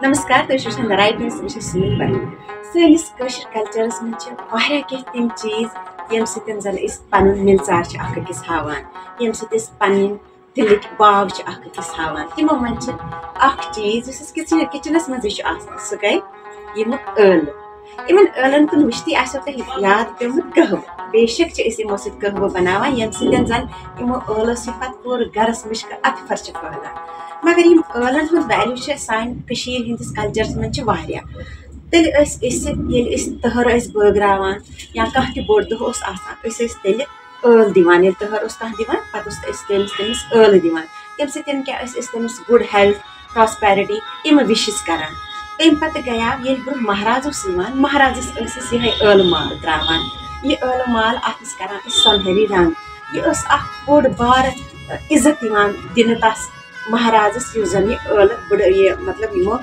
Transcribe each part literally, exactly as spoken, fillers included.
نمسکار، تُہۍ چھِو وٕچھان The Right News، بہٕ چھَس سُنیٖل بَنٛڈ۔ سٲنِس کٲشِر کلچرس منٛز چھِ واریاہ کینٛہہ تِم چیٖز، ییٚمہِ سۭتۍ زَن أسۍ پَنُن مِلژار چھِ اَکھ أکِس ہاوان، ییٚمہِ سۭتۍ أسۍ پَنٕنۍ دِلٕکۍ باو چھِ اَکھ أکِس ہاوان۔ تِمو منٛز چھِ اَکھ چیٖز، یُس اَسہِ کِچن، کِچنَس منٛزٕے چھُ آسان، سُہ گٔے یِم ٲلہٕ۔ یِمن ٲلن کُن وٕچھتٕے آسیو تۄہہِ یاد پیومُت قہوٕ۔ بے شک چھِ أسۍ یِمو سۭتۍ قہوٕ بناوان، ییٚمہِ سۭتۍ زن یِمو ٲلو سۭتۍ پتہٕ پوٗرٕ گرس مُشکہٕ اطفر چھِ پھٔہلان۔ مگر یِم ٲلن ہُنٛد value چھِ سانہِ کٔشیٖرِ ہٕنٛدِس کلچرس منٛز چھِ واریاہ۔ تیٚلہِ ٲسۍ أسۍ، ییٚلہِ أسۍ تٔہر ٲسۍ بٲگراوان یا کانٛہہ تہِ بوٚڑ دۄہ اوس آسان، أسۍ ٲسۍ تیٚلہِ ٲل دِوان۔ ییٚلہِ تٔہر اوس کانٛہہ دِوان، پتہٕ اوس أسۍ تٔمِس، تٔمِس ٲلہٕ دِوان۔ تَمہِ سۭتۍ کیٛاہ ٲسۍ أسۍ تٔمِس good health، prosperity، یِم wishes کران۔ تَمہِ پتہٕ گٔیاو ییٚلہِ برٛونٛہہ مہراز اوس یِوان، مہرازس ٲسۍ أسۍ یِہوٚے ٲلہٕ مال ترٛاوان۔ یہِ ٲلہٕ مال، اَتھ ٲسۍ کران أسۍ سۄنہری رنٛگ۔ یہِ ٲس اَکھ بوٚڑ بارٕ عزت یِوان دِنہٕ تَس مہرازس، یُس زن یہِ ٲلہٕ بٔڑ-، یہِ مطلب یِمو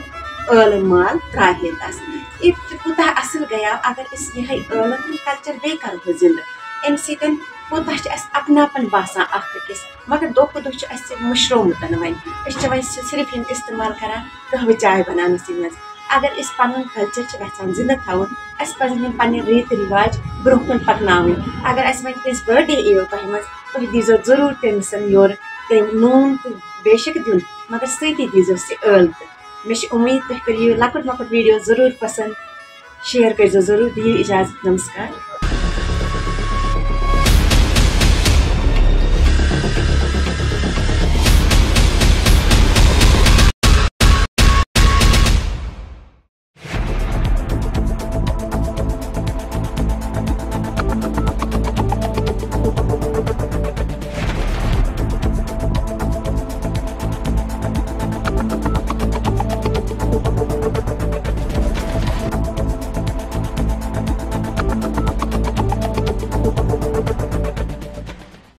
ٲلہٕ مال ترٛایہِ ہے تَس۔ یہِ تہِ کوٗتاہ اَصٕل گٔیاو اگر أسۍ یِہوٚے ٲلن ہُنٛد culture بیٚیہِ کرہو زِندٕ۔ اَمہِ سۭتۍ کوٗتاہ چھُ اَسہِ اپناپن باسان اکھ أکِس۔ مگر دۄہ کھۄتہٕ دۄہ چھُ اَسہِ مٔشرومُت وۄنۍ۔ أسۍ چھِ وۄنۍ صرف یِم استعمال کران قہوٕ چاے بناونَسٕے منٛز۔ اگر أسۍ پنُن culture چھِ یژھان زِندٕ تھاوُن، اَسہِ پَزَن یِم پنٕنۍ ریٖتۍ رِواج برٛونٛہہ کُن پَکناوٕنۍ۔ اگر اَسہِ وۄنۍ کٲنٛسہِ birthday یِیو تۄہہِ منٛز، تُہۍ دیٖزیو ضروٗر تٔمِس یورٕ تٔمۍ نوٗن تہٕ بے شک دیُن، مگر سۭتی دیٖزیو سُہ ٲلہٕ تہِ۔ مےٚ چھِ اُمید تُہۍ کٔرِو یہِ لۄکُٹ مۄکُٹ video ضروٗر پسنٛد، share کٔرۍزیو ضروٗر، دِیِو اِجازت، نمسکار۔